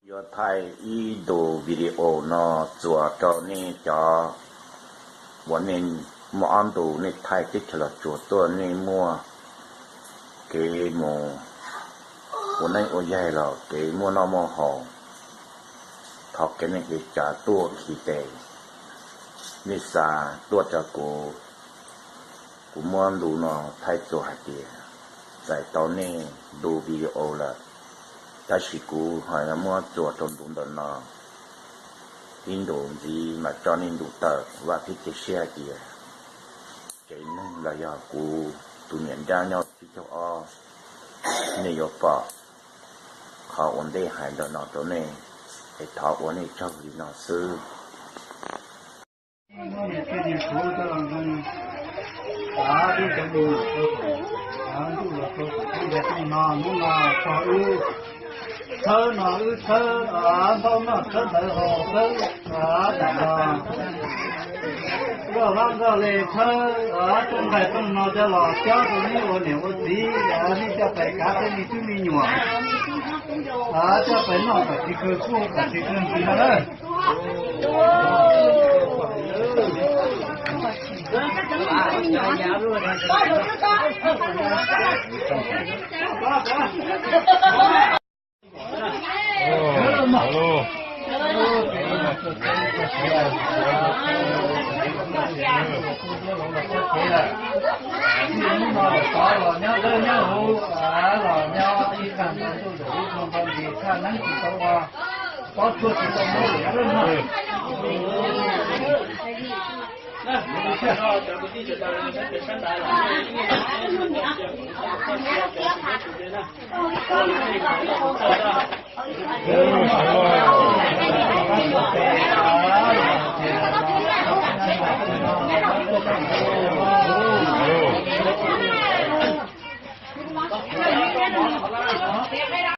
Yuav thaij ib ntu video no txuas rau nej cov uas nej muaj ob ntu nej thaij teb chaws Los Tsuas tuaj, nej muaj kev mus ua neej ua yaig los kev muaj noj muaj haus, thov kev neej kev tsav tuaj khi tes, nej xa tuaj rau kuv. Kuv muab ntu no thaij txuas hais tias txais tau nej ntu video lawm, tab sis kuv ho yuav muab txuas rau ntu ntawm no ib ntus ntxiv mas tso nej ntu tawm. Vam thiab cia siab hais tias tsev neeg los yog kuv tus niam nrab nyob tsib caug ob, nej yuav pom qhov ua ntej hais ntawm no rau nej, es thov ua nej tsaug li no xwb. Hnub no ib txhawb no wb txhawb npauj noj txhawb ntawv haus txhawb tam no, nkauj vaj nkauj le txhawb rooj nqaij rooj no coj los cob rau neb ua niam ua txiv, nej coj pais kav peb me tub me nyuam, coj pais noj kom tsis kawg kuj kom tsis kawg ntxi no na.